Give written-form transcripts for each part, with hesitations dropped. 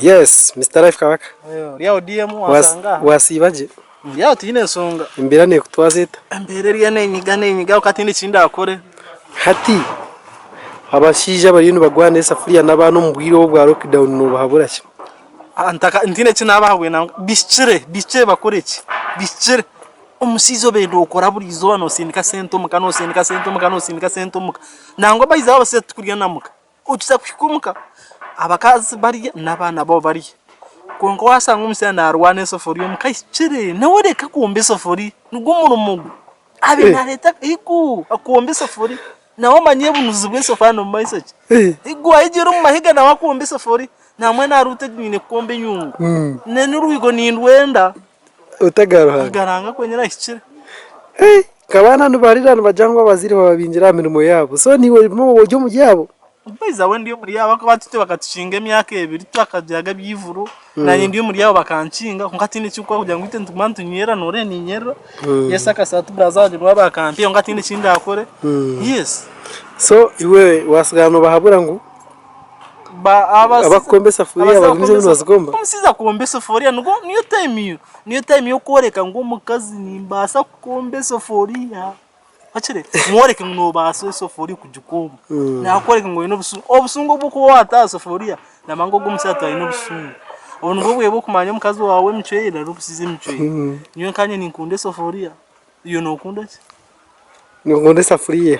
Yes, Mister Life Kabaka. Ori aho DM wansanga aha. Wasiiba gye? Ndi aho tihaine nshonga. Embeera nekutwaza eta? Embeera eriyo nenyiga nenyiga kwonka tihaine eki ndakore. Hati abashaija abariyo nibagwana esafuriya n'abaana omu bwire obu obwa lockdown nobahabura ki? Ntihaine eki nabahabwire nangwa. Bihikire, bihikire bakore ki? Bihikire. Omushaija obaire nokora buri izooba nosindika sente omuka, nosindika sente omuka, nosindika sente omuka. Nangwa by the way abashaija titukurya na muka. Okiza kuhika omuka abakazi barya n'abaana baabo barya. Kwonka waashanga omushaija naarwana esefuriya omuka ahikire, nawe reka akombe esefuriya nigwo murimo gwe. Abe naareeta eego akombe esefuriya nawe amanye obunuzi bw'esefuriya n'omu maisho gye. Eego ayegyere omu mahega nawe akombe esefuriya nambwenu aruute ati nyine kukomba enyungu n'orwigo nindwenda. Otega Ruhanga. Aga Ruhanga kwenyine ahikire. Nka abaana nibarira nibagira ngu abazaire bababingire aha mirimo yaabo, so naiwe ori omuri abo? By the way ndi omuri abo ahakuba itwe bakatukinga emyaka ebiri tutakagiraga ebyivuro, nanye ndi omuri abo bakankinga kwonka tihaine ekirikuba kugira ngu itwe nituguma nitunyerera noreeba ninyerera, yes akasaati buraza wangye niwe akampa kwonka tihaine eki ndakore, yes. So iwe wasigara nobahabura ngu abakukomba esafuriya bagumize nibazikomba? Omushaija akomba esafuriya niyo time niyo time y'okworeka ngu omukazi nimbaasa kukomba esafuriya. Okire mworeke ngu noobaasa esafuriya kugikomba. Naakworeka ngu oine obusungu. Obusungu obu orikuba waata aha safuriya namanya ngu ogu omushaija taine obusungu. Obu nibwo bwire bw'okumanya omukazi waawe emicwe ye nari omushaija emicwe ye. Nyowe nkanye ninkunda esafuriya, iwe nookunda ki? Ninkunda esafuriya.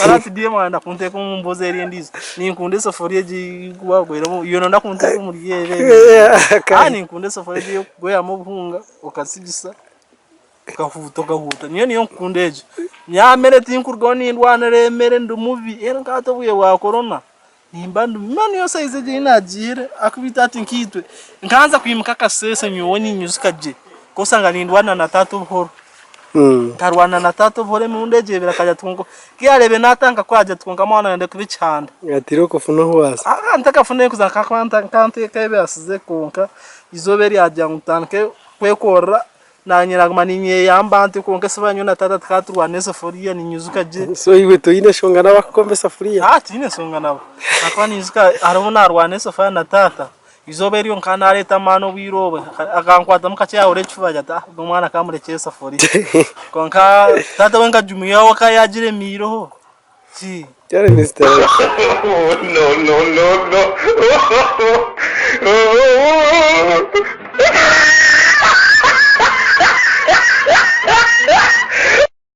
Ati DM arenda kunteeka omu mboozi eri endiijo. Ninkunda esafuriya egi ei wagoyeramu, iwe noyenda kunteeka omuri eri endiijo. Ah ninkunda esafuriya egi ey'okugoyamu obuhunga okasigisa okahuuta okahuuta. Nyowe niyo nkukunda egyo. Nyowe aha mere tinkurugaho nindwanira emere ndi mubi. Reero nka hati obwire bwa korona Nimba ndi mubi niyo sayizi egyo ei naagiire ahakuba itwe hati nkaitwe nkanza kwimuka akasheeshe nyowe niinyijuka gye nk'oshanga nindwana na taata obuhoro. Nkarwana na taata obuhoro emirundi egyo ebiri akagira ati kwonka ku yaareebire naatandika kukora agira ati kwonka mwana wangye kuba ekihanda. Ati irooko ofune ahu waaza. Aa ntakafuna kuza nkakuba nkanteeka ebi asize kwonka eizooba eri yaagira ngu ntandike kwekorera Naanye naaguma niinyeyamba ntyo kwonka esiba nyowe na taata tukaba turwana esefuriya ninyijuka gye. So iwe toine nshonga n'abakukomba esafuriya? Haa tinyine nshonga nabo ahakuba ninyijuka hariho obu naarwana esefuriya na taata, eizooba eryo nkaba naareeta amaani obwire obwe akankwatamu kakye yaahurira ekifuba yaagira ati ah ogu omwana kamurekyere esafuriya. Kwonka taata we nkagimwihaho akaba yaagiremiireho. Kare Mister. No, no, no, no.